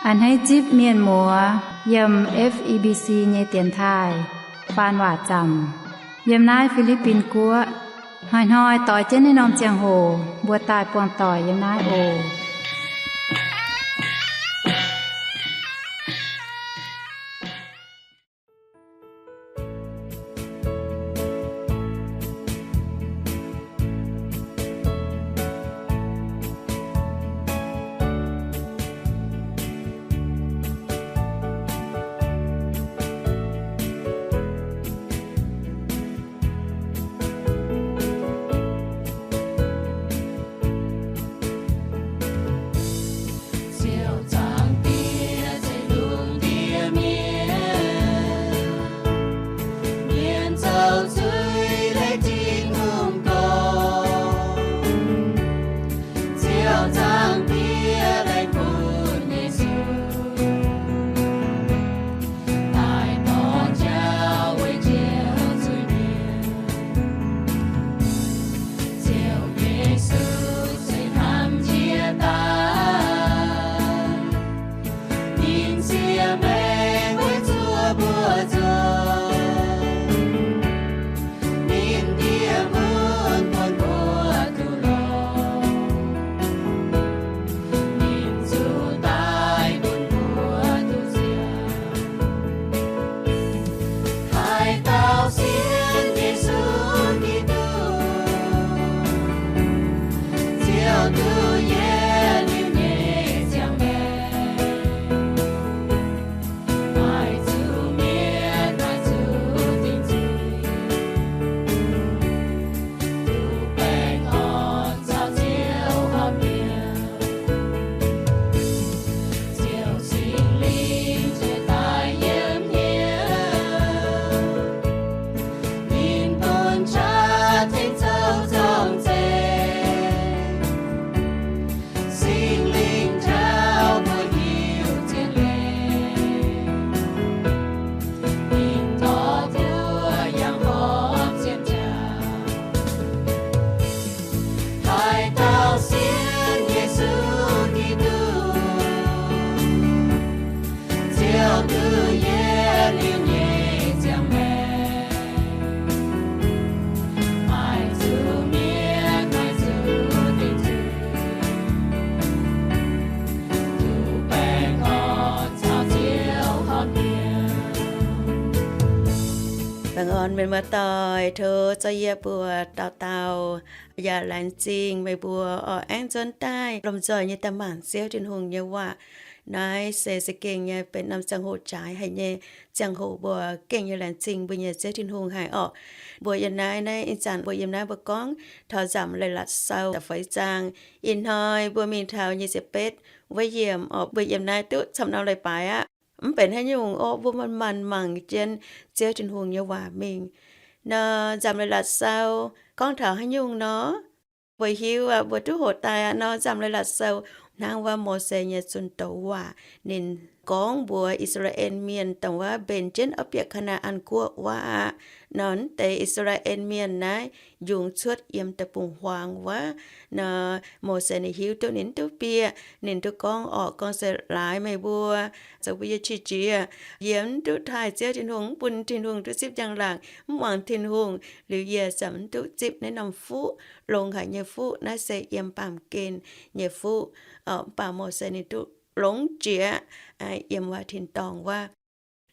A'hneiv zipv mienh muoz yiem F E B C nyei dienx taaih faan waac zaamc yiem naaiv Fi^li^bin Guoqv. Hnoi-hnoi doix jienv naaiv norm ziangh hoc mbuo daaih buangh doic yiem naaiv oc. Ziouv Zaangc Diex ceix lungh ndiev mienh, mienh zoux zuiz leiz Tin-Hungh dorngx. Ziouv Zaangc Diex leiz bun Yesu daaih dorh njaaux weic Ziouv zuiz-mienh. Ziouv Yesu ceix hnamv jiex daaih, ninh ziec maengc weic zuoqc mbuo nzoih. Ninh ndie mun bun mbuo duqv longx. Ninh zuqc daaih bun mbuo duqv nziex. Haaix dauh sienx Yesu Giduc, ziouc duqv yietc liuz nyei ziangh maengc. Maaih zuqc mietc, maaih zuqc dingc zuiz, duqv baengh orn caux Ziouv horpc mienh. Ziouv Singx Lingh ziouc daaih yiem hnyouv, ninh bun qaqv tengx zoux zorng-zeih. Singx Lingh njaaux mbuo hiuv zien leiz, ninh dorh mbuo yangh horpc zien jaax. Haaix dauh sienx Yesu Giduc, ziouc duqv yietc liuz nyei ziangh maengc. Maaih zuqc mietc, maaih zuqc dingc zuiz, duqv baengh orn caux Ziouv horpc mienh. Baengh orn mienh muoz-doic, tov zorqv yie mbuox dauh dauh yaac laengz zingh meih mbuo oix aengx nzuonx daaih lomh nzoih nyei daaih mangc Ziouv Tin-Hungh nyei waac. Naaiv se za'gengh nyei benx norm ziangh hoc jaaix haic nyei ziangh hoc, mbuo gengh nyei laengz zingh mbuo nyei Ziouv Tin-Hungh haic orqc. Mbuo yiem naaiv, naaiv ih zanc mbuo yiem naaiv mbuo gorngv taux Nzamc Leiz-Latc Sou da'feix zaang. Ih hnoi mbuo mingh taux nyic ziepc betv wuov yiemc orqc. Mbuo yiem naaiv duqv camv norm leiz-baaix aqv. Mv benx haaix nyungc orqc, mbuo manc-manc mangc jienv Ziouv Tin-Hungh nyei waac mingh. Nor Nzamc Leiz-Latc Sou gorngv taux haaix nyungc nor? Mbuo hiuv aqv, mbuo duqv hoqc daaih aqv nor, Nzamc Leiz-Latc Sou hnangv wuov Mose nyei zunh doz waac. Ninh gorngv mbuox I^saa^laa^en Mienh dongh wuov mbenc jienv oix bieqc Kaa^naa^an Guoqv wuov aqv. Nor deix I^saa^laa^en Mienh naaiv yungz cuotv yiem deic-bung-huaang wuov, nor Mose ninh hiuv duqv ninh mv duqv bieqc. Ninh duqv gorngv orqc, gorngv se laaix meih mbuo zoux bun yie qiex jiez, yie mv duqv taaih Ziouv Tin-Hungh, mv bun Tin-Hungh duqv zipv njang-laangc, mv muangx Tin-Hungh, liuz yie ziouc mv duqv zipv naaiv norm fuqv, longx haic nyei fuqv. Naaiv se yiem baamh gen nyei fuqv. Mv baac Mose ninh duqv longx jiex yiem wuov tin-dorngh wuov.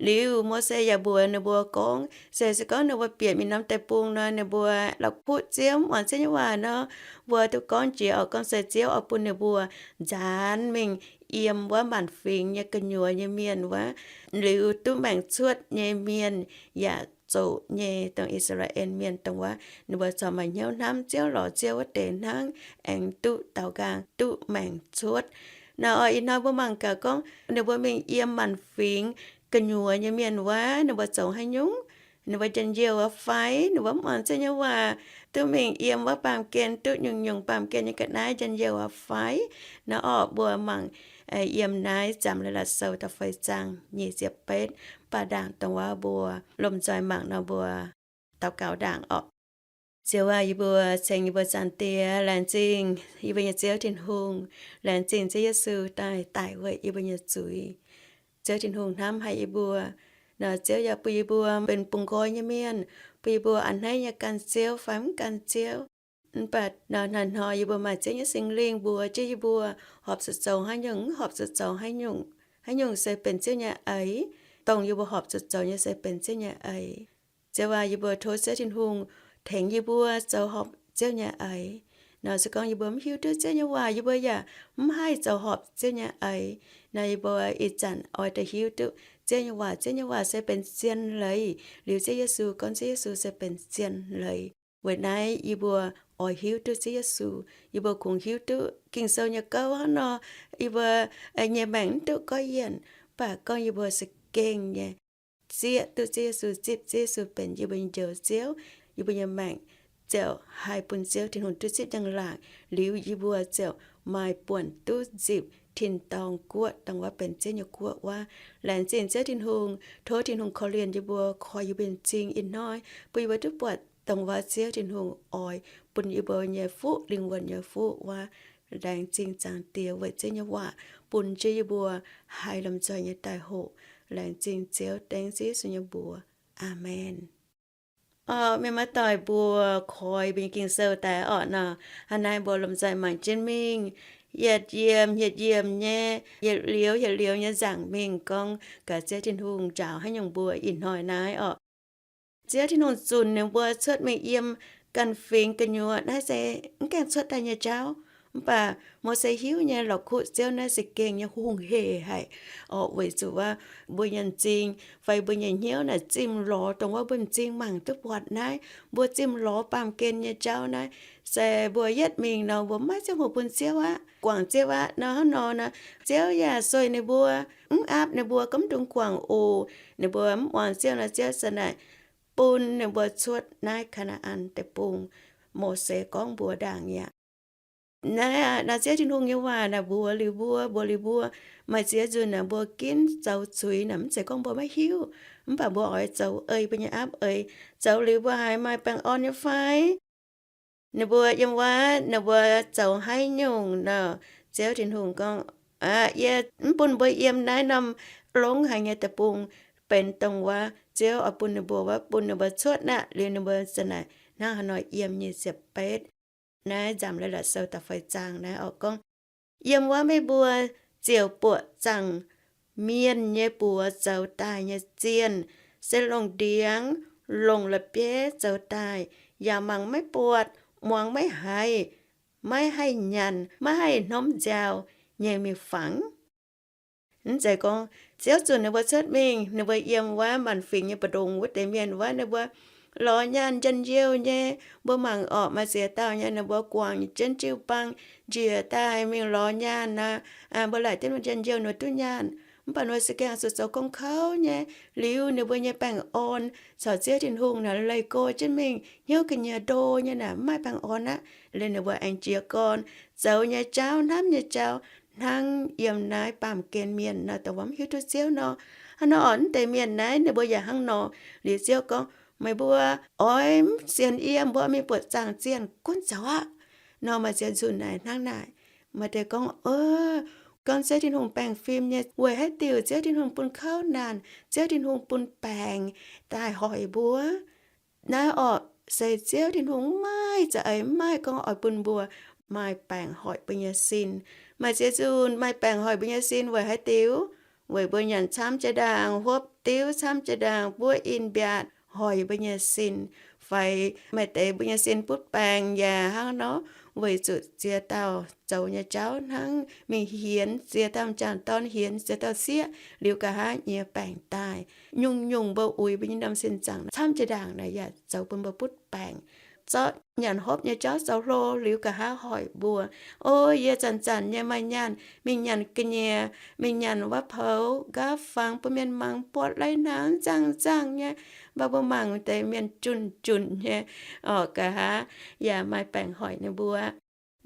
Liuz Mose yaac mbuox ninh mbuo gorngv, se se gorngv ninh mbuo bieqc mingh norm deic-bung nor, ninh mbuo la'kuqv Ziouv, mv muangx Ziouv nyei waac nor, mbuo duqv gorngv jiex orqc, gorngv se Ziouv oix bun ninh mbuo nzaanx mingh yiem wuov maanc fingx nyei gu'nyuoz nyei mienh wuov, liuz duqv maengc cuotv nyei mienh yaac zoqc nyei, dongh I^saa^laa^en Mienh dongh wuov ninh mbuo corc maaih hnyouv hnamv Ziouv, lorz Ziouv wuov deix hnangv, aengx duqv daaux nqaang, duqv maengc cuotv. Nor oix ih hnoi mbuo mangc gaax gorngv ninh mbuo mingh yiem maanc fingx gu'nyuoz nyei mienh wuov, ninh mbuo zoux haaix nyungc? Ninh mbuo njien-youh aqv fai ninh mbuo mv muangx Ziouv nyei waac, duqv mingh yiem wuov baamh gen, duqv nyungc-nyungc baamh gen nyei ga'naaiv njien-youh aqv fai? Nor orqc, mbuo mangc yiem naaiv Nzamc Leiz-Latc Sou da'feix zaang nyic ziepc betv, baac ndaangc dongh wuov mbuo lomh nzoih mangc nor mbuo daux gaux ndaangc orqc. Ziouv aac, yie mbuo ceng yie mbuo Zaangc Diex, laengz zingh yie mbuo nyei Ziouv Tin-Hungh, laengz zingh Ziouv Yesu daaih daic weic yie mbuo nyei zuiz. Ziouv Tin-Hungh hnamv haic yie mbuo. Nor Ziouv yaac bun yie mbuo benx bungx nqoi nyei mienh, bun yie mbuo a'hneiv nyei gan Ziouv fai mv gan Ziouv. Mv baac nor hnoi-hnoi yie mbuo maaih Ziouv nyei Singx Lingh mbuox jienv yie mbuo horpc zuqc zoux haaix nyungc, mv horpc zuqc zoux haaix nyungc. Haaix nyungc se benx Ziouv nyei eix, dongh yie mbuo horpc zuqc zoux nyei se benx Ziouv nyei eix. Ziouv aac, yie mbuo tov Ziouv Tin-Hungh tengx yie mbuo zoux horpc Ziouv nyei eix. Nor se gorngv yie mbuo mv hiuv duqv Ziouv nyei waac, yie mbuo yaac mv haih zoux horpc Ziouv nyei eix. Nor yie mbuo ih zanc oix daaih hiuv duqv Ziouv nyei waac. Ziouv nyei waac se benx zien leiz. Liuz Ziouv Yesu gorngv Ziouv Yesu se benx zien leiz. Weic naaiv yie mbuo oix hiuv duqv Ziouv Yesu, yie mbuo kungx hiuv duqv Ging-Sou nyei gouv hnangv nor, yie mbuo nyei maengc mv duqv goiv yienc. Mv baac gorngv yie mbuo za'gengh nyei zieqv duqv Ziouv Yesu, zipv Ziouv Yesu benx yie mbuo nyei Njoux Ziouv, yie mbuo nyei maengc ziouc haih bun Ziouv Tin-Hungh duqv zipv njang-laangc. Liuz yie mbuo ziouc maaih buonc duqv nzipc tin-dorngh guoqv, dongh wuov benx Ziouv nyei guoqv wuov. Laengz zingh Ziouv Tin-Hungh, tov Tin-Hungh korv-lienh yie mbuo, koi yie mbuo nyei m'zing ih hnoi, bun yie mbuo duqv buatc dongh wuov Ziouv Tin-Hungh oix bun yie mbuo nyei fuqv, lingh wuonh nyei fuqv wuov. Laengz zingh Zaangc Diex weic Ziouv nyei waac bun jienv yie mbuo haih lomh nzoih nyei daaih hoqc. Laengz zingh Ziouv, dengv Ziouv Yesu nyei mbuox. Aamen. Orqc, mienh muoz-doic mbuo, koi mbuo nyei Ging-Sou daaih orqc nor, hnangv naaiv mbuo lomh nzoih mangc jienv mingh, yietc yiemc yietc yiemc nyei, yietc liuz yietc liuz nyei nzaangc mingh gorngv gaax Ziouv Tin-Hungh njaaux haaix nyungc mbuo ih hnoi naaiv orqc. Ziouv Tin-Hungh zunc ninh mbuo cuotv mingh yiem ganh fingx gu'nyuoz. Naaiv se mv gaengh cuotv daaih nyei jauv. Mv baac Mose hiuv nyei la'kuqv Ziouv naaiv za'gengh nyei hungh heic haic orqc, weic zuqc wuov mbuo nyei m'zing fai mbuo nyei hnyouv naaic zimh lorz dongh wuov mbuo m'zing mangc duqv buatc naaiv. Mbuo zimh lorz baamh gen nyei jauv naaiv, se mbuo yietv mingh nor mbuo maiv ziangh hoc bun Ziouv aqv, guangc Ziouv aqv nor. Hnangv nor nor, Ziouv yaac sueih ninh mbuo, mv aapv ninh mbuo gorngv mv dungx guangc oc. Ninh mbuo mv muangx Ziouv nor, Ziouv za'naaic bun ninh mbuo cuotv naaiv Kaa^naa^an Deic-Bung, Mose gorngv mbuox ndaangc mi'aqv. Naaiv aqv, naaiv Ziouv Tin-Hungh nyei waac naaic mbuox liuz mbuo, mbuox liuz mbuo, maaih ziex nzunc naaic mbuo ginv zoux zuiz naaic, mv zeiz gorngv mbuo maiv hiuv, mv baac mbuo oix zoux ei mbuo nyei aapv eix. Zoux liuz mbuo haiz maaih baengh orn nyei fai? Ninh mbuo yiem wuov, ninh mbuo zoux haaix nyungc nor, Ziouv Tin-Hungh gorngv, Aqv, yie mv bun mbuo yiem naaiv norm longx haic nyei deic-bung benx dongh wuov Ziouv oix bun ninh mbuo wuov, bun ninh mbuo cuotv aqv. Liuz ninh mbuo za'naaic hnangv haaix nor yiem nyei ziepc betv. Naaiv Nzamc Leiz-Latc Sou da'feix zaang naaiv orqc gorngv, Yiem wuov meih mbuo ziouc buoqc zaangc mienh nyei buoz zoux daaih nyei zienh, se longc ndiangx, longc la'bieiv zoux daaih, yaac mangc maiv buatc, muangx maiv haiz, maiv haih nyanc, maiv haih hnomv nziaaux nyei miuc-fangx. Mv zeiz gorngv Ziouv zunc ninh mbuo cuotv mingh, ninh mbuo yiem wuov maanc fingx nyei mbu'ndongx wuov deix mienh wuov, ninh mbuo lorz nyaanh njien-youh nyei. Mbuo mangc orqc, maaih ziex dauh nyei ninh mbuo guangc jienv jiu-baang njiec daaih mingh lorz nyaanh aqv. Mbuo laaic jienv njien-youh ninh mbuo duqv nyaanh, mv baac ninh mbuo se gaengh zuqc zoux gong kouv nyei. Liuz ninh mbuo nyei baengh orn caux Ziouv Tin-Hungh naaic leih go jienv mingh, hnyouv ga'nyiec ndo nyei naaic, mv maaih baengh orn aqv. Liuz ninh mbuo aengx jiez gorn zoux nyei jauv, hnamv nyei jauv hnangv yiem naaiv baamh gen mienh nor, dongh wuov mv hiuv duqv Ziouv nor. Hnangv nor orqc, mv deix mienh naaiv ninh mbuo yaac hnangv nor. Liuz Ziouv gorngv, Meih mbuo oix mv sienx yie, mbuo mingh buoqc zaangc zienh gunv zoux aqv. Nor maaih ziex nzunc naaic hnangv naaic. Maaih deix gorngv, Ov, gorngv Ziouv Tin-Hungh baengh fim nyei, weic haaix diuc Ziouv Tin-Hungh bun kouv naanc, Ziouv Tin-Hungh bun baengc daaih hoic mbuo? Naaiv orqc se Ziouv Tin-Hungh mv maaih za'eix, mv maaih gorngv oix bun mbuo maaih baengc hoic mbuo nyei sin. Maaih ziex nzunc maaih baengc hoic mbuo nyei sin weic haaix diuc? Weic mbuo nyanc camv jiex ndaangc, huopv diuv camv jiex ndaangc, buov in mbiaatc hoic mbuo nyei sin. Fai maaih deix mbuo nyei sin butv baengc yaac hnangv nor, weic zuqc ziex dauh zoux nyei jauv hnangv mingh hienx ziex dauh m'jangc dorn, hienx ziex dauh sieqv, liuz nqa'haav nyiex baengc daaih. Nyungc-nyungc mbuo uix mbuo nyei norm sin zaangc camv jiex ndaangc naaic yaac zoux bun mbuo butv baengc. Zorqv nyanc hopv nyei jauv zoux hlo liuz nqa'haav hoic mbuo, O, yie zanc-zanc nyei maaih nyaanh, mingh nyanc ga'nyiec, mingh nyanc wuov poux nqaapv fangx bun mienh mangc, buatc lai-hnaangx nzangh-nzangh nyei, mv baac mbuo mangc deix mienh junc-junc nyei, orqc, nqa'haav yaac maaih baengc hoic ninh mbuo.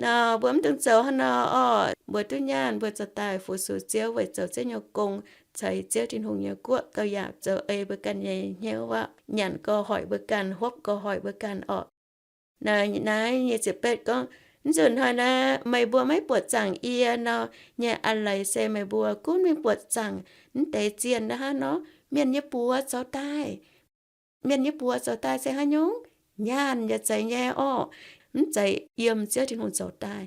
Nor mbuo mv dungx zoux hnangv nor orqc. Mbuo duqv nyaanh mbuo zoux daaih fu-sux Ziouv weic zoux Ziouv nyei gong, ceix Ziouv Tin-Hungh nyei guoqv gauh yaac zoux ei mbuo ganh nyei hnyouv aqv. Nyanc gauh hoic mbuo ganh, huopv gauh hoic mbuo ganh orqc. Naaiv nyic ziepc betv gorngv, Mv nzunc hnoi naaiv meih mbuo maiv buoqc zaangc yie nor, nyei a'leiz se meih mbuo gunv mingh buoqc zaangc mv deix zienh naaiv hnangv nor. Mienh nyei buoz zoux daaih. Mienh nyei buoz zoux daaih se haaix nyungc? Nyaanh yaac zeiz nyei orqc. Mv zeiz yiem Ziouv Tin-Hungh zoux daaih.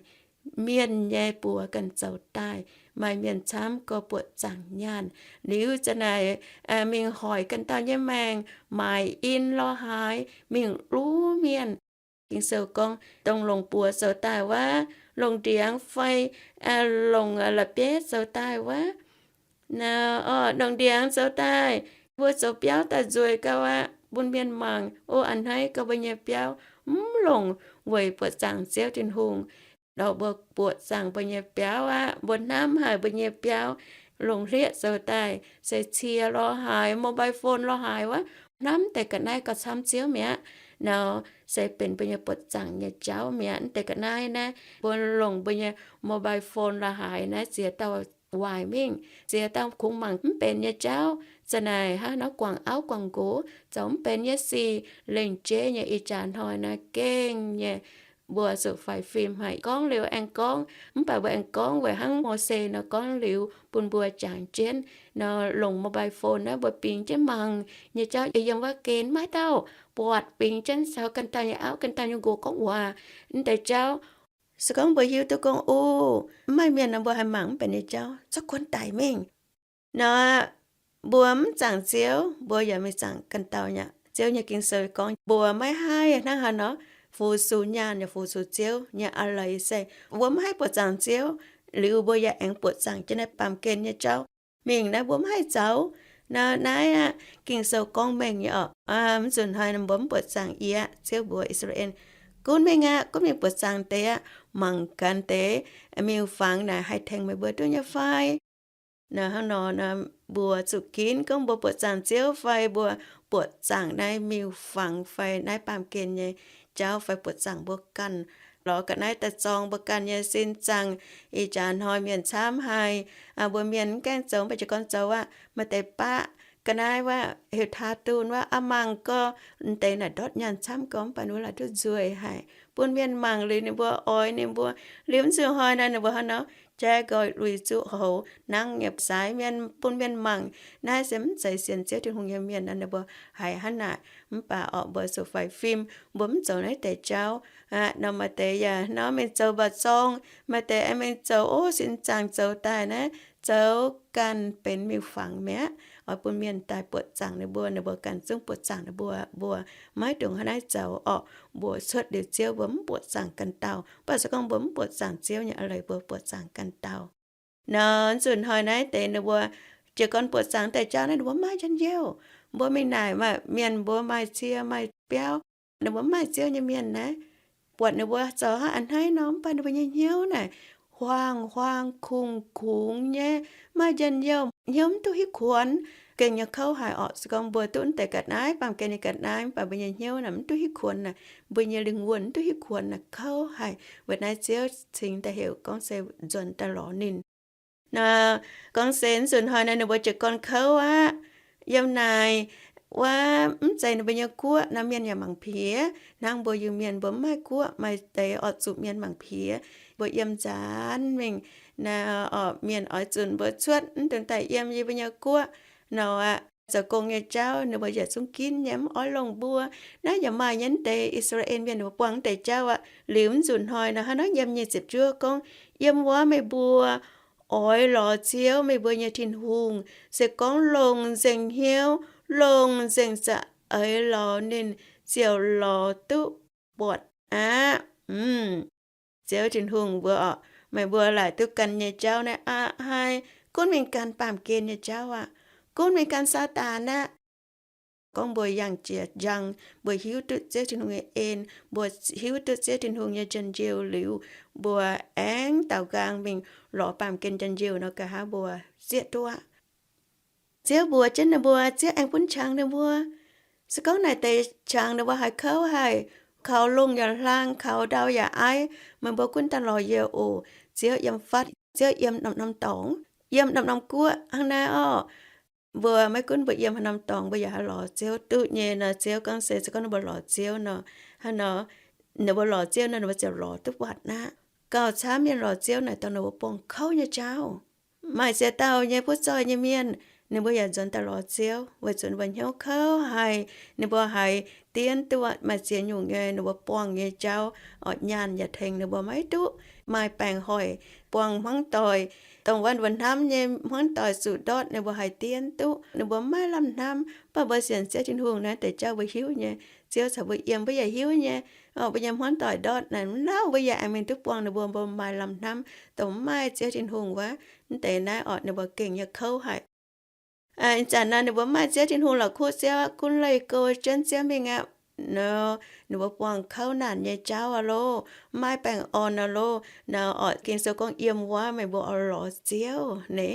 Mienh nyei buoz ganh zoux daaih. Maaih mienh camv gorx buoqc zaangc nyaanh. Liuz za'naaic mingh hoic ganh dauh nyei maengc, maaic in lorz haaix, mingh luv mienh. Ging-Sou gorngv, dongh longc buoz zoux daaih wuov, longc ndiangx fai longc la'bieiv zoux daaih wuov, longc ndiangx zoux daaih, mbuo zoux biauv daaih nzueic gauh aqv, bun mienh mangc, o, a'hneiv gauh mbuo nyei biauv, mv longc weic buoqc zaangc Ziouv Tin-Hungh. Lorz mbuo buoqc zaangc mbuo nyei biauv aqv, mbuo hnamv haic mbuo nyei biauv, longc hlieqv zoux daaih, se cie lorz haaix, mobile phone lorz haaix wuov, hnamv deix ga'naaiv gauh camv Ziouv mi'aqv. Nor se benx mbuo nyei buoqc zaangc nyei jauv mi'aqv. Mv deix ga'naaiv naaiv, mbuo longc mbuo nyei mobile phone lorz haaix naaiv ziex dauh waaic mingh, ziex dauh kungx mangc mv benx nyei jauv. Za'naaic hnangv nor guangc auv guangc nqox zoux mv benx nyei sic, lengc jeiv nyei ih jaax hnoi naaiv gengh nyei. Mbuo zuqc faix fim haic, gorngv liuz aengx gorngv, mv baac mbuo aengx gorngv weic hnangv Mose nor gorngv liuz bun mbuo jangx jienv nor, longc mobile phone naaiv mbuo bingx jienv mangc nyei jauv yiem wuov gen maiv dauh buatc, bingx jienv caux ganh dauh nyei auv, ganh dauh nyei nqox gorngv waac mv deix jauv. Se gorngv mbuo hiuv duqv gorngv, o, mv maaih mienh nor, mbuo haih mangc mv benx nyei jauv, zorqv kuonx daic mingh. Nor mbuo mv zaangc Ziouv, mbuo yaac mingh zaangc ganh dauh nyei. Ziouv nyei Ging-Sou gorngv mbuo maiv haih hnangv haaix nor fu-sux nyaanh yaac fu-sux Ziouv nyei a'leiz se mbuo mv haih buoqc zaangc Ziouv, liuz mbuo yaac aengx buoqc zaangc jienv naaiv baamh gen nyei jauv mingh naaiv mbuo mv haih zoux. Nor naaiv aqv, Ging-Sou gorngv mengh nyei orqc. Mv nzunc hnoi mbuo mv buoqc zaangc yie aqv, Ziouv mbuox I^saa^laa^en, gunv mingh aqv, gunv mingh buoqc zaangc deix aqv, mangc gaax deix miuc-fangx naaic haih tengx meih mbuo duqv nyei fai. Nor hnangv nor, mbuo zuqc ginv gorngv mbuo buoqc zaangc Ziouv fai mbuo buoqc zaangc naaiv miuc-fangx fai naaiv baamh gen nyei jauv fai buoqc zaangc mbuo ganh, lorz ga'naaiv daaih zorng mbuo ganh nyei sin zaangc. Ih jaax hnoi mienh camv haic, mbuo mienh mv gaengh zoux mv baac jiez gorn zoux aqv. Maaih deix baqv ga'naaiv wuov, heuc taa dunh wuov, aa mangc gorx, deix naaic ndortv nyaanh camv gorx mv baac ninh mbuo laaic duqv nzueic haic. Bun mienh mangc liuz ninh mbuo oix ninh mbuo. Liuz mv zuqc hnoi naaiv ninh mbuo hnangv nor jai nqoi lui zuqc houx nangv nyei saaix mienh bun mienh mangc. Naaiv se mv zeiz sienx Ziouv Tin-Hungh nyei mienh nor ninh mbuo haiz hnangv naaic. Mv baac orqc mbuo zuqc faix fim, mbuo mv zoux naaiv deix jauv aqv. Nor maaih deix yaac hnangv mingh zoux mba'zorng, maaih deix aengx mingh zoux ov sin zaangc zoux daaih naaiv, zoux ganh benx miuc-fangx mi'aqv. Oix bun mienh daaih buoqc zaangc ninh mbuo, ninh mbuo ganh zungv buoqc zaangc ninh mbuo. Mbuo maiv dungx hnangv naaiv zoux orqc. Mbuo cuotv liuz Ziouv mbuo mv buoqc zaangc ganh dauh. Mv baac se gorngv mbuo mv buoqc zaangc Ziouv nyei a'leiz mbuo buoqc zaangc ganh dauh. Nor nzunc hnoi naaiv deix ninh mbuo jiez gorn buoqc zaangc daaih jauv naaiv ninh mbuo mv maaih njien-youh. Mbuo mingh naaic maaih mienh mbuo maaih cie maaih biauv, ninh mbuo mv maaih Ziouv nyei mienh naaiv, buatc ninh mbuo zoux hnangv a'hneiv nor mv baac ninh mbuo nyei hnyouv naaic huaang huaang kungx-kungx nyei, maaih njien-youh, hnyouv mv duqv hitv kuonx, gengh nyei kouv haic orqc. Se gorngv mbuo duqv mv deix ga'naaiv, baamh gen nyei ga'naaiv, mv baac mbuo nyei hnyouv naaic mv duqv hitv kuonx naaic, mbuo nyei lingh wuonh mv duqv hitv kuonx naaic kouv haic. Weic naaiv Ziouv cingx daaih heuc gorngv se nzuonx daaih lorz ninh. Nor gorngv se nzunc hnoi naaiv ninh mbuo jiez gorn kouv aqv. Yiem naaic wuov mv zeiz ninh mbuo nyei guoqv nor mienh yaac mangc piex. Hnangv mbuo Iu-Mienh mbuo mv maaih guoqv, maaih deix orqc zuqc mienh mangc piex. Mbuo yiem nzaanx mingh naaic orqc mienh oix zunc mbuo cuotv mv dungx daaih yiem yie mbuo nyei guoqv nor aqv. Zoux gong nyei jauv ninh mbuo yaac zungv ginv nyei, mv oix longc mbuo. Naaiv yaac maaih nyei, mv deix I^saa^laa^en mienh ninh mbuo buangh mv deix jauv aqv. Liuz mv nzunc hnoi nor hnangv naaiv yiem nyic ziepc juov gorngv, yiem wuov meih mbuo oix lorz Ziouv meih mbuo nyei Tin-Hungh, se gorngv longc nzengc hnyouv, longc nzengc za'eix lorz ninh ziouc lorz duqv buatc aqv. Ziouv Tin-Hungh mbuo orqc, meih mbuo laaic duqv gan nyei jauv naaiv aqv haih gunv mingh gan baamh gen nyei jauv aqv. Gunv mingh gan Saadaan aqv. Gorngv mbuo yangh jiex njang, mbuo hiuv duqv Ziouv Tin-Hungh nyei en, mbuo hiuv duqv Ziouv Tin-Hungh nyei njien-youh liuz, mbuo aengx daaux nqaang mingh lorz baamh gen njien-youh nor, nqa'haav mbuo zieqv duqv aqv. Ziouv mbuox jienv ninh mbuo, Ziouv aengx bun qangx ninh mbuo. Se gorngv naaic deix qangx ninh mbuo haiz kouv haic, kaux lungh yaac hlang, kaux ndau yaac aiv, meih mbuo gunv daaih lorz yie oc. Ziouv yiem fatv, Ziouv yiem norm-norm dorngx, yiem norm-norm guoqv hnangv naaiv orqc. Mbuo maiv gunv mbuo yiem haaix norm dorngx, mbuo yaac haih lorz Ziouv duqv nyei nor. Ziouv gorngv se, se gorngv ninh mbuo lorz Ziouv nor, hnangv nor Ninh mbuo lorz Ziouv nor, ninh mbuo ziouc lorz duqv buatc aqv. Gauh camv mienh lorz Ziouv naaic dongh ninh mbuo buangh kouv nyei jauv. Maaih ziex dauh nyei butv zoih nyei mienh, ninh mbuo yaac nzuonx daaih lorz Ziouv weic zuqc ninh mbuo hnyouv kouv haic, ninh mbuo haiz dienv duqv maaih ziex nyungc nyei ninh mbuo buangh nyei jauv, orqc, nyaanh yaac tengx ninh mbuo maiv duqv, maaih baengc hoic, buangh hmuangv doic, dongh wuov ninh mbuo hnamv nyei hmuangv doic zuqc ndortv ninh mbuo haiz dienv duqv, ninh mbuo maiv lamh hnamv. Mv baac mbuo sienx Ziouv Tin-Hungh naaiv deix jauv mbuo hiuv nyei, Ziouv caux mbuo yiem, mbuo yaac hiuv nyei. Orqc, mbuo nyei hmuangv doic ndortv naaic mv lauh, mbuo yaac aengx mingh duqv buangh ninh mbuo, mbuo maaih lamh hnamv. Dongh mv maaih Ziouv Tin-Hungh wuov, mv deix naaiv orqc, ninh mbuo gengh nyei kouv haic. Ih zanc naaiv ninh mbuo mv maaih Ziouv Tin-Hungh la'kuqv Ziouv aqv, gunv leih go jienv Ziouv mingh aqv nor, ninh mbuo buangh kouv naanc nyei jauv aqv loh, mv maaih baengh orn aqv loh. Naaiv orqc, Ging-Sou gorngv yiem wuov meih mbuo oix lorz Ziouv ni.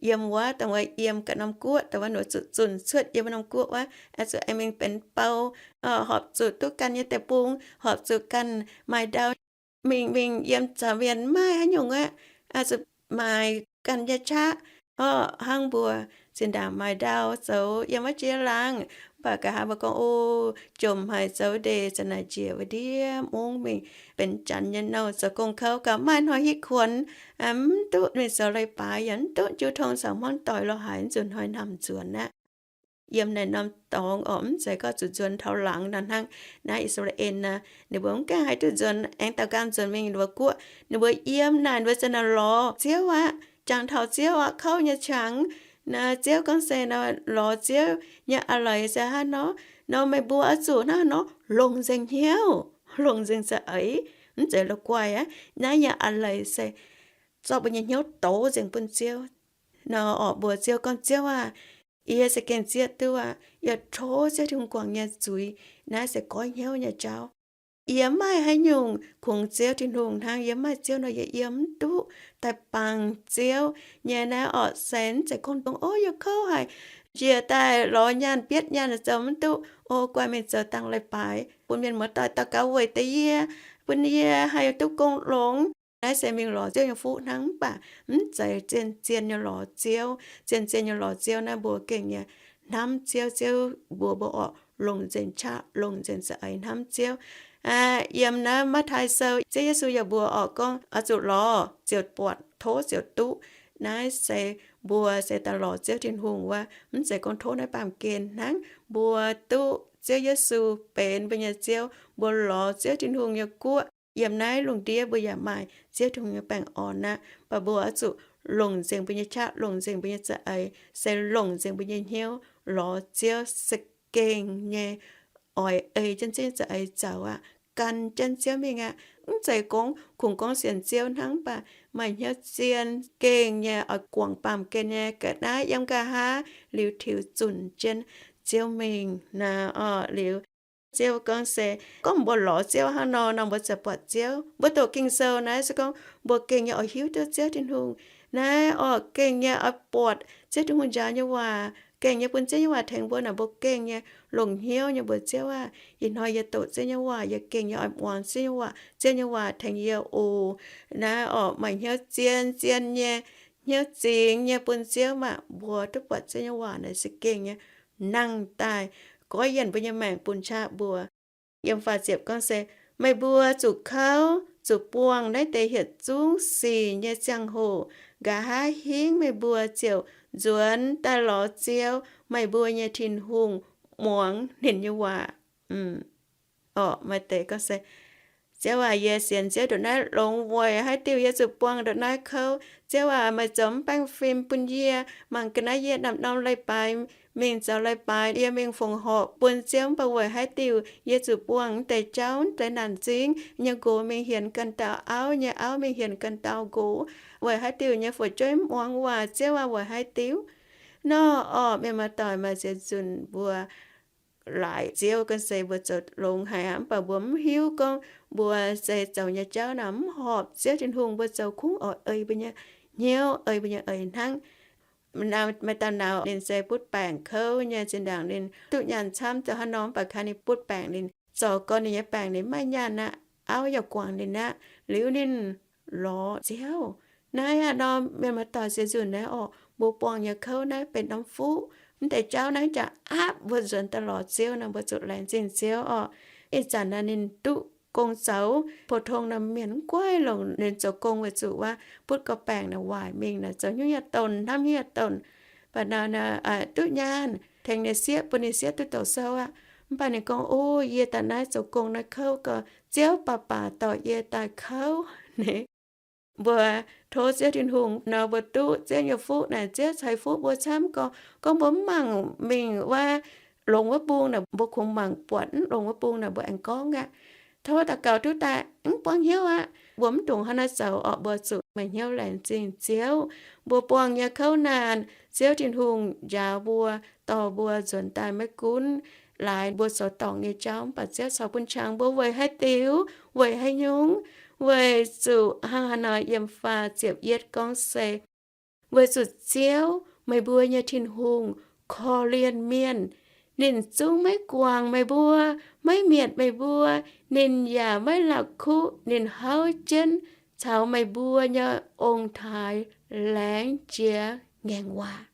Yiem wuov, dongh wuov yiem ganh norm guoqv, dongh wuov ninh mbuo zuqc zunc cuotv yiem wuov norm guoqv wuov, zuqc aengx mingh benx bou, horpc zuqc duqv ganh nyei deic-bung, horpc zuqc ganh maaih ndau mingh, mingh yiem caux mienh maiv maaih haaix nyungc aqv, zuqc maaih ganh nyei qaqv. Orqc, hnangv mbuo zinh ndaangc maaih ndau zoux yiem wuov jiex laangz, mv baac nqa'haav mbuo gorngv, o, jomc haic, zoux ndeic zanc naaic njiec wuov ndiev mungv mingh benx janx nyei nouh zoux gong kouv gauh maaih hnoi hitv kuonx, mv duqv mingh zoux leiz-baaix, yaac mv duqv jiu tong caux hmuangv doic lorz haic, mv zuqc hnoi namh nzuonx aqv. Yiem naaiv norm dorngx orqc, mv zeiz gorngv zuqc nzuonx taux laangz nor hnangv. Naaiv I^saa^laa^en naaic, ninh mbuo mv gaengh haih duqv nzuonx, aengx daaux nqaang nzuonx mingh ninh mbuo guoqv. Ninh mbuo yiem naaic, ninh mbuo za'gengh lorz Ziouv aqv, jangx taux Ziouv aqv, kouv nyei qangx. Naaiv Ziouv gorngv se nor, lorz Ziouv nyei a'leiz se hnangv nor, nor meih mbuo oix zuqc hnangv nor longc nzengc hnyouv, longc nzengc za'eix, mv zeiz la'guaih aqv. Naaiv nyei a'leiz se zorqv mbuo nyei hnyouv douz nzengc bun Ziouv. Nor orqc, mbuox Ziouv gorngv, Ziouv aah! Yie se gengh zieqv duqv aqv. Yie tov Ziouv Tin-Hungh guangc nyei zuiz. Naaiv se goiv hnyouv nyei jauv. Yie mv maaih haaix nyungc, kungx Ziouv Tin-Hungh hnangv. Yie mv maaih Ziouv nor yie yiem mv duqv. Daaih bangc Ziouv nyei naaiv orqc, se mv zeiz gorngv dongh, o, yie kouv haic, njiec daaih lorz nyaanh bietv nyaanh zoux mv duqv, o, guaih mingh zoux dangh leiz-baaix bun mienh muoz-doic daux gaux weic deix yie, bun yie haih duqv gong longx. Naaiv se mingh lorz Ziouv nyei fuqv hnangv. Mv baac mv zeiz zien-zien nyei lorz Ziouv. Zien-zien nyei lorz Ziouv naaiv mbuo gengh nyei hnamv Ziouv, Ziouv mbuox mbuo orqc, longc nzengc qaqv, longc nzengc za'eix hnamv Ziouv. Yiem naaiv Matv^tai Sou, Ziouv Yesu yaac mbuox orqc gorngv oix zuqc lorz ziouc buatc, tov ziouc duqv. Naaiv se mbuo se daaih lorz Ziouv Tin-Hungh wuov, mv zeiz gorngv tov naaiv baamh gen hnangv. Mbuo duqv Ziouv Yesu benx mbuo nyei Ziouv, mbuo lorz Ziouv Tin-Hungh nyei guoqv, yiem naaiv lungh ndiev mbuo yaac maaih Ziouv Tin-Hungh nyei baengh orn aqv. Mv baac mbuo oix zuqc longc nzengc mbuo nyei qaqv, longc nzengc mbuo nyei za'eix, se longc nzengc mbuo nyei hnyouv lorz Ziouv za'gengh nyei oix ei jienv Ziouv nyei za'eix zoux aqv, gan jienv Ziouv mingh aqv. Mv zeiz gorngv kungx gorngv sienx Ziouv hnangv, mv baac maaih hnyouv zien gengh nyei oix guangc baamh gen nyei ga'naaiv yiem nqa'haav liuz tiux zunc jienv Ziouv mingh naaic orqc. Liuz Ziouv gorngv se, gorngv mbuo lorz Ziouv hnangv nor, nor mbuo ziouc buatc Ziouv. Mbuo doqc Ging-Sou naaiv se gorngv mbuo gengh nyei oix hiuv duqv Ziouv Tin-Hungh. Naaiv orqc, gengh nyei oix buatc Ziouv Tin-Hungh njaaux nyei waac, gengh nyei bun Ziouv nyei waac tengx mbuo naaic, mbuo gengh nyei longc hnyouv nyei mbuox Ziouv aah, ih hnoi yie doqc Ziouv nyei waac, yie gengh nyei oix muangx Ziouv nyei waac, Ziouv nyei waac tengx yie oc. Naaiv orqc, maaih hnyouv zien-zien nyei, hnyouv zingx nyei bun Ziouv maah! Mbuo duqv buatc Ziouv nyei waac naaic se gengh nyei nangh daaih goiv yienh mbuo nyei maengc bun qaqv mbuo. Yiem faah ziepc gorngv se, meih mbuo zuqc kouv, zuqc buangh naaiv deix hietc zungv sic nyei ziangh hoc, nqa'haav hingv meih mbuo ziouc nzuonx daaih lorz Ziouv, meih mbuo nyei Tin-Hungh, muangx ninh nyei waac. Orqc, maaih deix gorngv se, Ziouv aac, yie sienx Ziouv ndongc naaiv longx, weic haaix diuc yie zuqc buangh ndongc naaiv kouv? Ziouv aac, meih zoux mv baengh fim bun yie. Mangc ga'naaiv yie naaiv norm leiz-baaix mingh zoux leiz-baaix, yie mingh fongc horc bun Ziouv, mv baac weic haaix diuc yie zuqc buangh mv deix jauv, mv deix naanc zingv nyei nqox mingh hienx ganh dauh auv, nyei auv mingh hienx ganh dauh nqox? Weic haaix diuc nyei fu'jueiv mv muangx waac? Ziouv aac, weic haaix diuc? Nor orqc, mienh muoz-doic, maaih ziex nzunc mbuo laaic Ziouv ga'se mbuo zoux longx haic aqv, mv baac mbuo mv hiuv gorngv mbuo se zoux nyei jauv naaic mv horpc Ziouv Tin-Hungh, mbuo zoux kungx oix ei mbuo nyei hnyouv, ei mbuo nyei eix hnangv. Maaih dauh nauz ninh se butv baengc kouv nyei, zinh ndaangc ninh duqv nyaanh camv zoux haaix nor, mv baac kaax ninh butv baengc, ninh zorc gorn ninh nyei baengc, ninh maiv maaih nyaanh aqv. Auv yaac guangc ninh aqv. Liuz ninh lorz Ziouv. Naaiv aqv nor, mienh muoz-doic, ziex nzunc naaiv orqc, mbuo buangh nyei kouv naaiv benx norm fuqv. Mv deix jauv naaiv jaax aapv mbuo nzuonx daaih lorz Ziouv nor, mbuo zuqc laengz zingh Ziouv orqc. Ih zanc naaiv ninh duqv gong zoux. Pou-tong norm mienh mv guaix longc ninh zoux gong weic zuqc wuov butv gauh baengc naaic waaic mingh naaic, zoux hnyouv nyei donx, hnamv hnyouv nyei donx. Mv baac naaic duqv nyaanh tengx ninh sieqv, bun ninh sieqv duqv douc sou aqv. Mv baac ninh gorngv, O, yie daaih naaiv zoux gong naaiv kouv gau, Ziouv baac baac dorh yie daaih kouv. Ninh mbuo tov Ziouv Tin-Hungh nor, mbuo duqv Ziouv nyei fuqv naaic, Ziouv ceix fuqv mbuo camv gau. Gorngv mbuo mv mangc mingh wuov longx wuov bung naaic, mbuo kungx mangc buatc mv longx wuov bung naaic mbuo aengx gorngv aqv. Tov daux gaux duqv daaih mv buangv hnyouv aqv. Mbuo mv dungx hnangv naaiv zoux orqc, mbuo zuqc maaih hnyouv laengz zingh Ziouv. Mbuo buangh nyei kouv naanh, Ziouv Tin-Hungh njaaux mbuo, dorh mbuo nzuonx daaih maiv gunv laaix mbuo zoux dorngc nyei jauv, mv baac Ziouv caux bun qangx mbuo weic haaix diuc, weic haaix nyungc, weic zuqc hnangv haaix nor yiem faah ziepc yietv gorngv se, Weic zuqc Ziouv, meih mbuo nyei Tin-Hungh, korv-lienh mienh. Ninh zungv maiv guangc meih mbuo, maiv mietc meih mbuo. Ninh yaac maiv la'kuqv ninh houv jienv caux meih mbuo nyei ong-taaix laengz jiex ngaengc waac.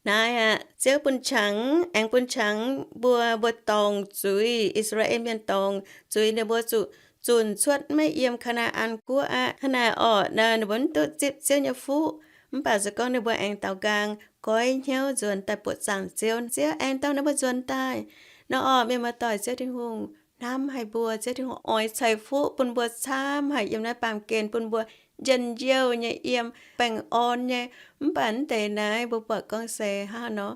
Naaiv aqv, Ziouv bun qangx, aengx bun qangx mbuo, mbuo dorngc zuiz, I^saa^laa^en Mienh dorngc zuiz, ninh mbuo zuqc zunc cuotv maiv yiem Kaa^naa^an Guoqv aqv. Hnangv naaic orqc, ninh mbuo mv duqv zipv Ziouv nyei fuqv. Mv baac se gorngv ninh mbuo aengx daaux nqaang goiv hnyouv nzuonx daaih buoqc zaangc Ziouv, Ziouv aengx dorh ninh mbuo nzuonx daaih. Nor orqc, mienh muoz-doic, Ziouv Tin-Hungh hnamv haic mbuo, Ziouv Tin-Hungh oix ceix fuqv bun mbuo camv haic yiem naaiv baamh gen, bun mbuo njien-youh nyei yiem, baengh orn nyei. Mv baac mv deix naaiv mbuo buatc gorngv se hnangv nor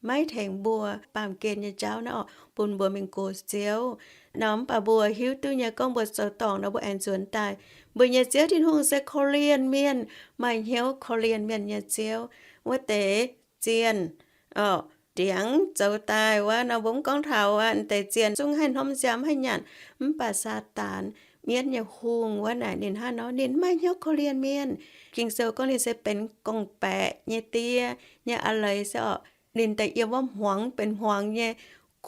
maiv tengx mbuo baamh gen nyei jauv naaiv orqc, bun mbuo mingh gox Ziouv. Nor mv baac mbuo hiuv duqv nyei gorngv mbuo zoux dorngc nor mbuo aengx nzuonx daaih. Mbuo nyei Ziouv Tin-Hungh se korv-lienh mienh, maaih hnyouv korv-lienh mienh nyei Ziouv. Wuov deix zienh, orqc, ndiangx zoux daaih wuov nor, mbuo mv gorngv taux aqv, deix zienh zungv haih hnomv nziaamv haih nyanc. Mv baac Saadaan, mienv nyei hungh wuov naaic, ninh hnangv nor, ninh maiv hnyouv korv-lienh mienh. Ging-Sou gorngv ninh se benx gorngv-baeqc nyei die nyei a'leiz se orqc, ninh daaih yiem wuov hmuangx, benx hmuangx nyei,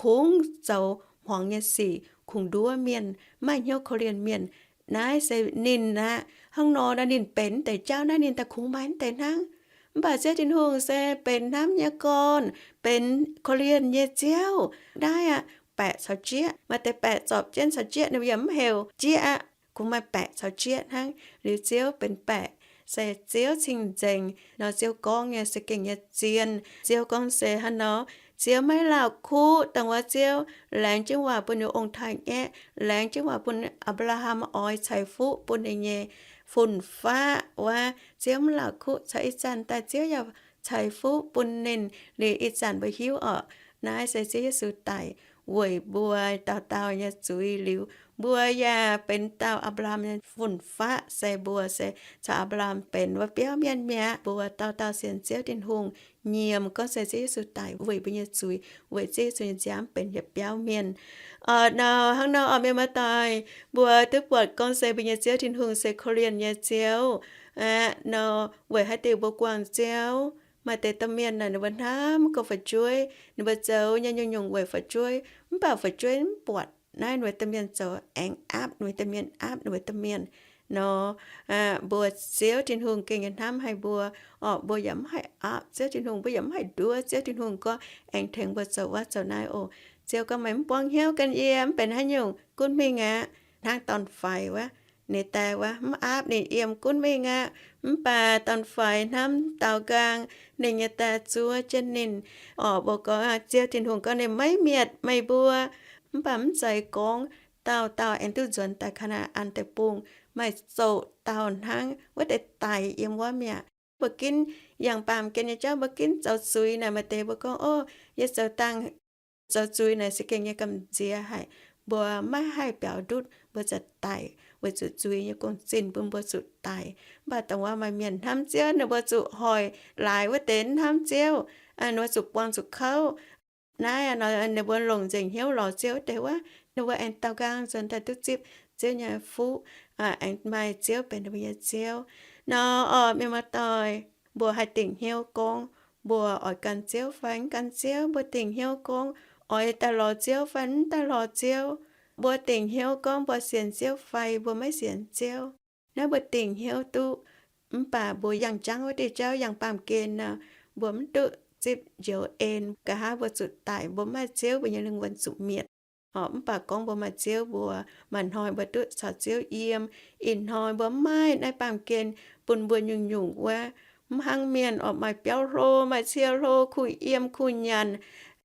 kungx zoux hmuangx nyei sic, kungx nduov mienh, maiv hnyouv korv-lienh mienh. Naaiv se ninh aqv. Hnangv nor, ninh benx deix jauv naaiv, ninh daaih kungx maaih deix hnangv. Mv baac Ziouv Tin-Hungh se benx hnamv nyei gorn, benx korv-lienh nyei Ziouv. Naaiv aqv, baeqc caux jieqv, maaih deix baeqc zorpc jienv caux jieqv, ninh yaac mv heuc jieqv aqv. Kungx maaih baeqc caux jieqv hnangv. Liuz Ziouv benx baeqc, se Ziouv cing-nzengc nor, Ziouv gorngv nyei se gengh nyei zien. Ziouv gorngv se hnangv nor, Ziouv maiv lauh kuv dongh wuov Ziouv laengz jienv waac bun ninh ong-taaix-ngaeqv, laengz jienv waac bun Apc^laa^ham oix ceix fuqv bun ninh nyei fun-faqv wuov. Ziouv mv lauh kuv, caux ih zanc daaih Ziouv yaac ceix fuqv bun ninh. Liuz ih zanc mbuo hiuv orqc, naaiv se Ziouv Yesu daic weic mbuo dauh dauh nyei zuiz liuz, mbuo yaac benx dauh Apc^laa^ham nyei fun-faqv. Se mbuo se caux Apc^laa^ham benx wuov biauv mienh mi'aqv. Mbuo dauh dauh sienx Ziouv Tin-Hungh, nyiemc gorngv se Ziouv Yesu daic weic mbuo nyei zuiz, weic Ziouv Yesu nyei nziaamv benx yietc biauv mienh. Orqc, nor hnangv nor orqc, mienh muoz-doic, mbuo duqv buatc gorngv se mbuo nyei Ziouv Tin-Hungh se korv-lienh nyei Ziouv aqv. Nor weic haaix diuc mbuo guangc Ziouv, maaih deix domh mienh naaic ninh mbuo hnamv gorngv fu'jueiv, ninh mbuo zoux nyei nyungc-nyungc weic fu'jueiv, mv baac fu'jueiv mv buatc naaiv ninh mbuo domh mienh zoux aengx aapv ninh mbuo domh mienh, aapv ninh mbuo domh mienh. Nor mbuo Ziouv Tin-Hungh gengh nyei hnamv haic mbuo, orqc, mbuo yaac mv haih aapv Ziouv Tin-Hungh, mbuo yaac mv haih nduov Ziouv Tin-Hungh gorngv aengx tengx mbuo zoux wuov zoux naaiv oc. Ziouv gorngv, meih mv buangv hnyouv gan yie, mv benx haaix nyungc, gunv mingh aqv. Hnangv dorn-faix wuov, ninh die wuov mv aapv ninh yiem, gunv mingh aqv. Mv baac dorn-faix hnamv daaux nqaang, ninh nyei die zuov jienv ninh. Orqc, mbuo gorngv Ziouv Tin-Hungh gorngv ninh maiv mietc meih mbuo, mv baac mv zeiz gorngv dauh dauh aengx duqv nzuonx daaih Kaa^naa^an Deic-Bung, maaih ziouc dauh hnangv wuov deix daic yiem wuov mi'aqv. Mbuo ginv yangh baamh gen nyei jauv, mbuo ginv zoux zuiz naaic, maaih deix mbuo gorngv, ov, yie zoux dangh zoux zuiz naaic se gengh nyei gamh nziex haic. Mbuo maiv haih biaux ndutv, mbuo za'daic weic zuqc zuiz nyei gong-zinh bun mbuo zuqc daic. Mv baac dongh wuov maaih mienh hnamv Ziouv, ninh mbuo zuqc hoic laaix wuov deix hnamv Ziouv, ninh mbuo zuqc buangh zuqc kouv. Naaiv nor ninh mbuo longc nzengc hnyouv lorz Ziouv wuov deix wuov, ninh mbuo aengx daaux nqaang nzuonx daaih duqv zipv Ziouv nyei fuqv, aengx maaih Ziouv benx ninh mbuo nyei Ziouv. Nor orqc, mienh muoz-doic, mbuo haih dingc hnyouv gorngv mbuo oix gan Ziouv fai mv gan Ziouv. Mbuo dingc hnyouv gorngv oix daaih lorz Ziouv fai mv daaih lorz Ziouv. Mbuo dingc hnyouv gorngv mbuo sienx Ziouv fai mbuo maiv sienx Ziouv. Naaiv mbuo dingc hnyouv duqv. Mv baac mbuo yangh jangv wuov diuh jauv, yangh baamh gen nor, mbuo mv duqv zipv njoux en. Nqa'haav mbuo zuqc daic, mbuo mv maaih Ziouv, mbuo nyei lingh wuonh zuqc mietc. Orqc, mv baac gorngv mbuo maaih Ziouv mbuox, maaih hnoi mbuo duqv caux Ziouv yiem. Ih hnoi mbuo mv maaih naaiv baamh gen bun mbuo nyungc-nyungc wuov, mv hnangv mienh orqc, maaih biauv hlo, maaih cie hlo, kuh yiem kuh nyanc.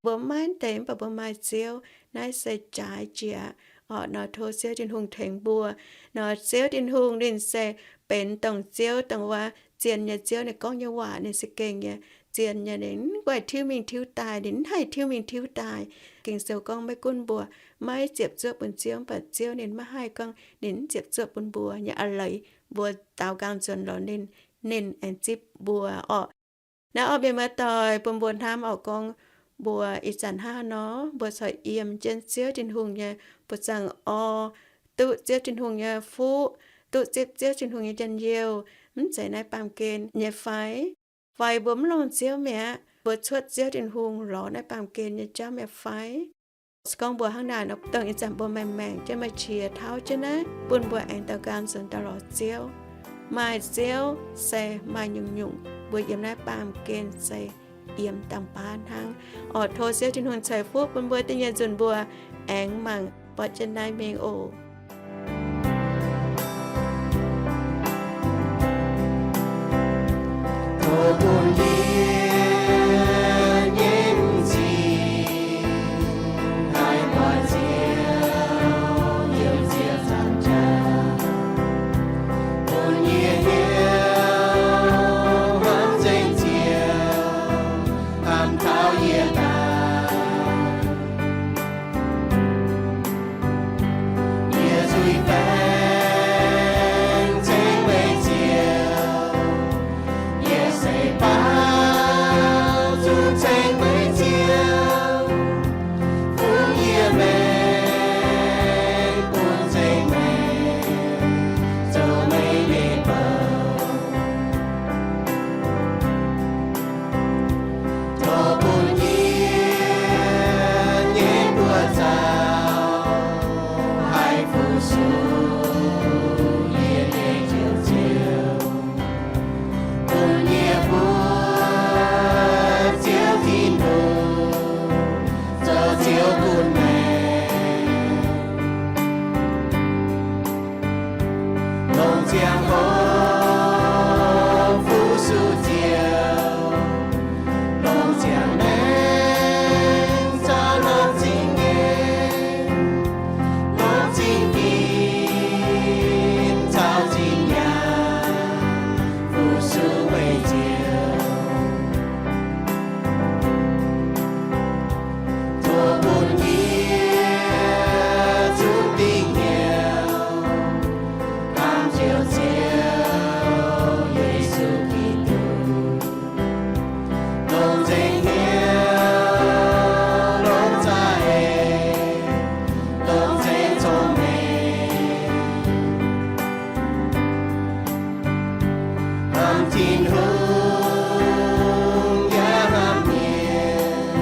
Mbuo mv maaih deix, mv baac mbuo maaih Ziouv. Naaiv se jaaix jiex. Orqc, nor tov Ziouv Tin-Hungh tengx mbuo. Nor Ziouv Tin-Hungh ninh se benx dongh Ziouv, dongh wuov zien nyei Ziouv. Ninh gorngv nyei waac ninh se gengh nyei, zien nyei. Ninh mv guaih tiuv mingh tiuv daaih, ninh mv haih tiuv mingh tiuv daaih. Ging-Sou gorngv maiv gunv mbuo maiv ziepc zuoqv bun Ziouv, mv baac Ziouv ninh maiv haih gorngv ninh mv ziepc zuoqv bun mbuo nyei. A'leiz mbuo daaux nqaang nzuonx lorz ninh, ninh aengx zipv mbuo orqc. Naaiv orqc, mienh muoz-doic, bun mbuo hnamv orqc, gorngv mbuo ih zanc hnangv nor, mbuo corc yiem jienv Ziouv Tin-Hungh nyei buoz-zaangc orv, duqv Ziouv Tin-Hungh nyei fuqv, duqv zipv Ziouv Tin-Hungh nyei njien-youh, mv zeiz naaiv baamh gen nyei fai? Fai mbuo mv longc Ziouv mi'aqv, mbuo cuotv Ziouv Tin-Hungh lorz naaiv baamh gen nyei jauv mi'aqv fai? Se gorngv mbuo hnangv naaic nor, dongh ih zanc mbuo maengc maengc jienv, maaih qiex tauv jienv naaiv, bun mbuo aengx daaux nqaang nzuonx daaih lorz Ziouv. Maaih Ziouv se maaih nyungc-nyungc, mbuo yiem naaiv baamh gen se yiem dangh baav hnangv. Orqc, tov Ziouv Tin-Hungh ceix fuqv bun mbuo da'nyeic nzunc mbuo aengx mangc buatc jienv naaiv mingh oc. Tov bun yie nyei m'zing haih buatc Ziouv yiem ziepc nzaangc jaax, bun yie hiuv hnangv nzengc Ziouv hanc taux yie daaih. Yie zuiz-baengc ceng meih Ziouv, yie se baaux zuqc ceng meih Ziouv, fungx yie maengc bun ceng meih, zoux meih nyei bou. Tov bun yie nyei buoz-zaux haih fu-sux yie nyei Njoux Ziouv, bun yie mbuo Ziouv Tin-Hungh zoux Ziouv bun maengc. Longc ziangh hoc fu-sux Ziouv, longc ziangh maengc caux longc zingh nyeic, longc zingh ginc caux zingh nyaanh fu-sux meih Ziouv. Tov bun yie zungv dingc hnyouv hnamv Njoux Ziouv Yesu Giduc, longc nzengc hnyouv, longc za'eix, longc nzengc cong-mengh, hnamv Tin-Hungh yaac hnamv mienh,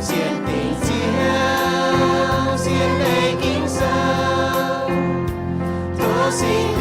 sienx dingc Ziouv, sienx deix Ging-Sou, tov singx